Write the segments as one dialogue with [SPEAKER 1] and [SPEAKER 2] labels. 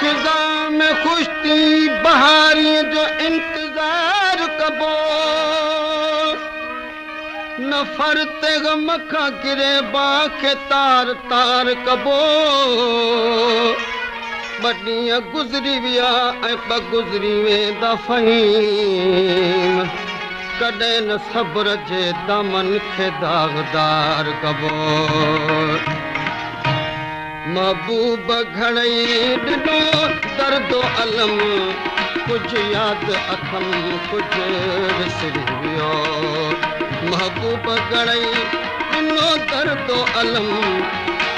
[SPEAKER 1] ख़िज़ा में ख़ुशि थी बहारीअ जो इंतज़ार कबो। न फरते ग़म खां गिरेबां खे तार तार कबो। ॿ ॾींहं गुज़री विया ऐं ॿ गुज़री वेंदा फ़हीम। कॾहिं न सब्र जे दामन खे दाग़दार कबो। महबूब घणई ॾिनो दर्द अलम, कुझु यादि अथमि कुझु विसरी वियो। महबूब घणई ॾिनो दर्द अलम,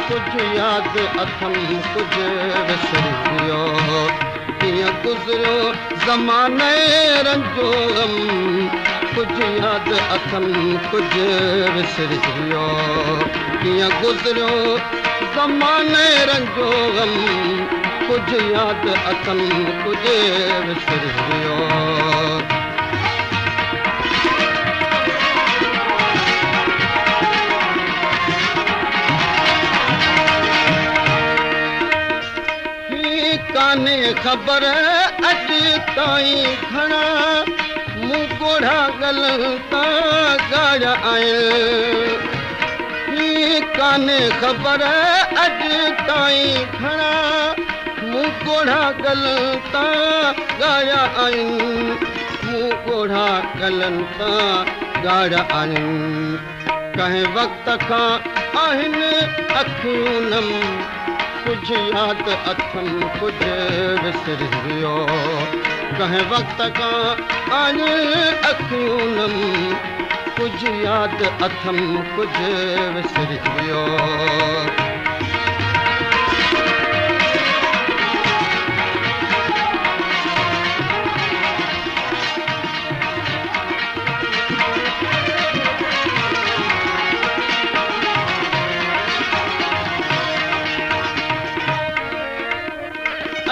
[SPEAKER 1] कुझु यादि अथमि कुझु विसरी वियो। कीअं गुज़रियो ज़माने रंजो ग़म, कुझु यादि अथमि कुझु विसरी वियो। कीअं गुज़रियो ज़माने रंजो ग़म, कुझु यादि अथमि कुझु विसरी वियो। कान्हे ख़बर अॼु ताईं घणा, मूं ॻोढ़ा ॻलनि तां ॻाढ़िया आहिनि। कान्हे ख़बर अॼु ताईं घणा, मूं ॻोढ़ा ॻलनि तां ॻाढ़िया आहिनि। मूं ॻोढ़ा ॻलनि तां ॻाढ़िया आहिनि। कंहिं वक़्त खां आहिनि अखियूं नम, कुझु यादि अथमि कुझु विसरी वियो। कंहिं वक़्त खां आहिनि अखियूं नम, कुझु यादि अथमि कुझु विसरी वियो।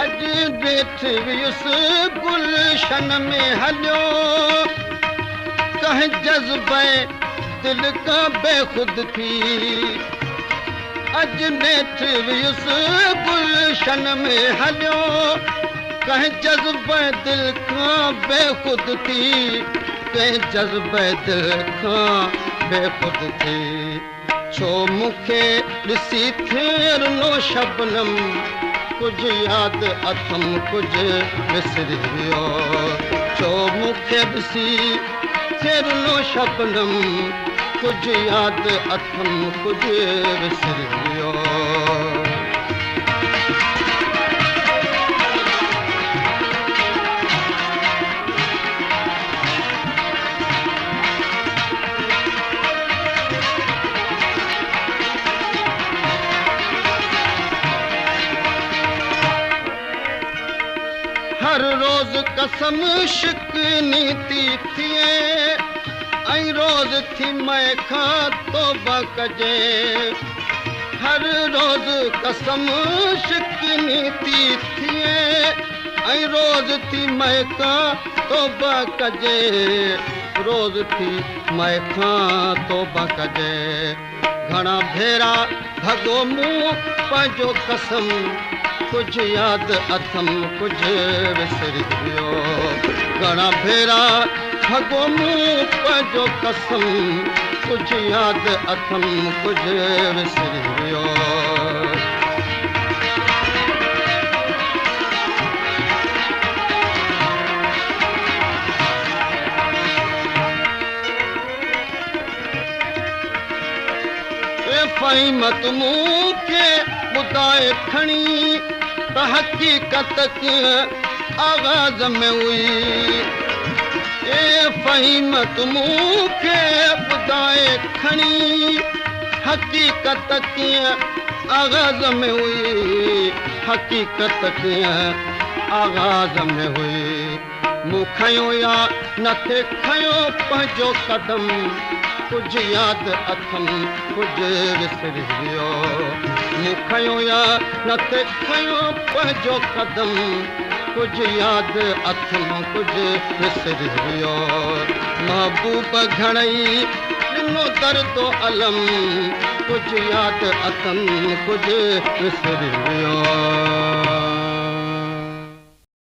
[SPEAKER 1] अॼु नेठि वियुसि गुलशन में हलियो, कंहिं जज़्बे दिल खां बेख़ुद थी। अॼु नेठि वियुसि गुलशन में हलियो, कंहिं जज़्बे दिल खां बेख़ुद थी। कंहिं जज़्बे दिल खां बेख़ुद थी। छो मूंखे ॾिसी थिए रुनो शबनम, कुझु यादि अथमि कुझु विसरी वियो। छो मूंखे ॾिसी थिए रुनो शबनम, कुझु यादि अथमि कुझु विसरी वियो। हर रोज़ कसम शिकनी थी थिए, ऐं रोज़ थी मैं खां तौबा कजे। हर रोज़ कसम शिकनी थी थिए, ऐं रोज़ थी मैं खां तौबा कजे। रोज़ थी मैं खां तौबा कजे। घणा भेरा भॻो मूं पंहिंजो कसम, कुझु यादि अथमि कुझु विसरी वियो। घणा भेरा भॻो मूं पंहिंजो कसम, कुझु यादि अथमि कुझु विसरी वियो। फ़हीमत मूंखे ॿुधाए खणी, त हक़ीक़त कीअं आगाज़ में हुई। ए फ़हीमत मूंखे ॿुधाए खणी, हक़ीक़त कीअं आगाज़ में हुई। हक़ीक़त कीअं आगाज़ में हुई। मूं खयो या नथे खयो पंहिंजो कदम, कुझु यादि अथमि कुझु विसरी वियो। मूं खयो या नथे खयो पंहिंजो कदम, कुझु यादि अथमि कुझु विसरी वियो। महबूब घणई ॾिनो दर्द अलम, कुझु यादि अथमि कुझु विसरी वियो।